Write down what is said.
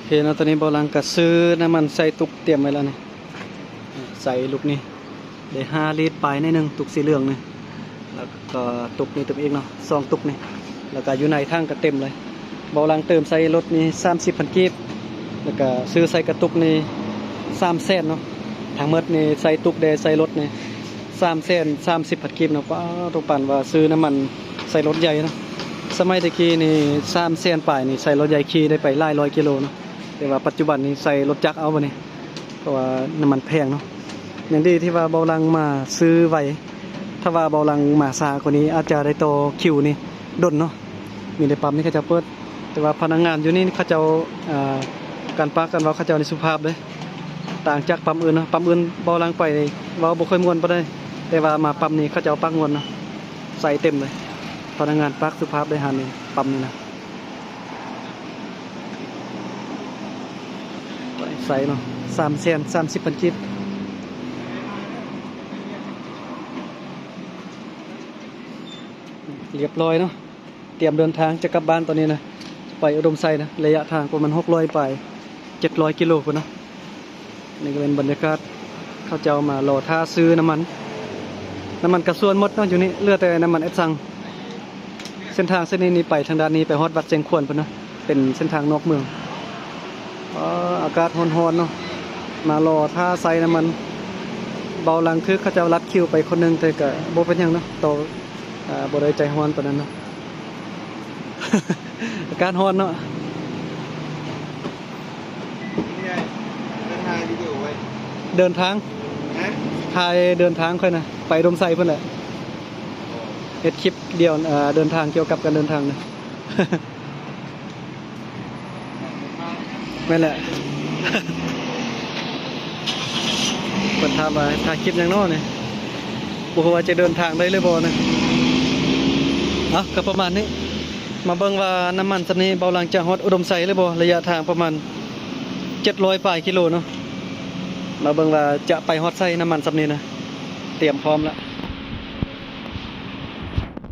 ເຄເນາະ ຕອນນີ້ເບົາຫຼັງກະຊື້ນ້ຳມັນໃສ່ຕຸກຕຽມໄວ້ແລ້ວນີ້ ໃສ່ລຸກນີ້ ໄດ້ຫ້າລິດປາຍໜ້ອຍໜຶ່ງ ຕຸກສີເຫຼືອງນີ້ ແລ້ວກໍຕຸກນີ້ຕື່ມອີກເນາະ ສອງຕຸກນີ້ ແລ້ວກໍຢູ່ໃນຖັງກໍເຕັມເລີຍ. ເບົາຫຼັງເຕີມໃສ່ລົດນີ້ສາມສິບພັນກີບ ແລ້ວກໍຊື້ໃສ່ກະຕຸກນີ້ສາມແສນເນາະ. ທັງໝົດນີ້ໃສ່ຕຸກແດ່ໃສ່ລົດນີ້ສາມແສນສາມສິບພັນກີບເນາະ. ປ້າໂຕ ປານວ່າຊື້ນ້ຳມັນໃສ່ລົດໃຫຍ່ເນາະ. ສະໄໝແຕ່ກີ້ນີ້ສາມແສນປາຍນີ້ໃສ່ລົດໃຫຍ່ຂີ່ໄດ້ໄປຫຼາຍຮ້ອຍກິໂລເນາະ. ແຕ່ວ່າປັດຈຸບັນນີ້ໃສ່ລົດຈັກເອົາບັດນີ້ ເພາະວ່ານ້ຳມັນແພງເນາະ. ຍັງດີທີ່ວ່າເບົາຫຼັງມາຊື້ໄວ ຖ້າວ່າເບົາຫຼັງມາຊ້າກວ່ານີ້ ອາດຈະໄດ້ຕໍ່ຄິວນີ້ດົນເນາະ. ມີແຕ່ປ້ຳນີ້ເຂົາເຈົ້າເປີດ ແຕ່ວ່າພະນັກງານຢູ່ນີ້ເຂົາເຈົ້າ ອ່າ ການປາກການເວົ້າເຂົາເຈົ້ານີ້ສຸພາບເດ້ ຕ່າງຈາກປ້ຳອື່ນເນາະ. ປ້ຳອື່ນເບົາຫຼັງໄປນີ້ເວົ້າບໍ່ຄ່ອຍມ່ວນປານໃດ ແຕ່ວ່າມາປ້ຳນີ້ເຂົາເຈົ້າປາກມ່ວນເນາະ ໃສ່ເຕັມເລີຍ. ພະນັກງານປາກສຸພາບເດ້ຮ້ານນີ້ ປ້ຳນີ້ນະ. ໃສ່ເນາະ ສາມແສນສາມສິບພັນກີບ ລຽບລ້ອຍເນາະ. ຕຽມເດີນທາງຈະກັບບ້ານຕອນນີ້ນະ ໄປອຸດົມໄຊນະ ໄລຍະທາງປະມານຫົກຮ້ອຍປາຍ ເຈັດຮ້ອຍກິໂລພຸ້ນເນາະ. ນີ້ກໍເປັນບັນຍາກາດ ເຂົາເຈົ້າມາລໍຖ້າຊື້ນ້ຳມັນ ນ້ຳມັນກະສ່ວນໝົດເນາະ. ຢູ່ນີ້ເຫຼືອແຕ່ນ້ຳມັນແອັດຊັງ. ເສັ້ນທາງເສັ້ນນີ້ນີ້ໄປທາງດ້ານນີ້ໄປຮອດວັດຊຽງຂວນພຸ້ນເນາະ ເປັນເສັ້ນທາງນອກເມືອງ. ອາ ອາກາດຮ້ອນໆເນາະ ມາລໍຖ້າໃສ່ນ້ຳມັນ. ເບົາຫຼັງຖືກເຂົາເຈົ້າລັດຄິວໄປຄົນໜຶ່ງ ແຕ່ກະບໍ່ເປັນຫຍັງເນາະ ໂຕ ອາ ບໍ່ໄດ້ໃຈຮ້ອນປານນັ້ນເນາະ. ອາກາດຮ້ອນເນາະ. ເດີນທາງ ຖ່າຍເດີນທາງຂ້ອຍນະ ໄປອຸດົມໄຊພຸ້ນແຫຼະ. ເຮັດຄລິບດຽວ ເດີນທາງ ກ່ຽວກັບການເດີນທາງນະ. ແມ່ນແຫຼະ ເພິ່ນຖາມວ່າຖ່າຍຄລິບຫຍັງເນາະນີ້ ບໍ່ຮູ້ວ່າຈະເດີນທາງໄດ້ຫຼືບໍ່ນະ. ເອົາ ກໍປະມານນີ້ ມາເບິ່ງວ່ານ້ຳມັນສ່ຳນີ້ເບົາຫຼັງຈະຮອດອຸດົມໄຊຫຼືບໍ່ ໄລຍະທາງປະມານເຈັດຮ້ອຍປາຍກິໂລເນາະ. ມາເບິ່ງວ່າຈະໄປຮອດໃສ ນ້ຳມັນສ່ຳນີ້ນະ ຕຽມພ້ອມລະ.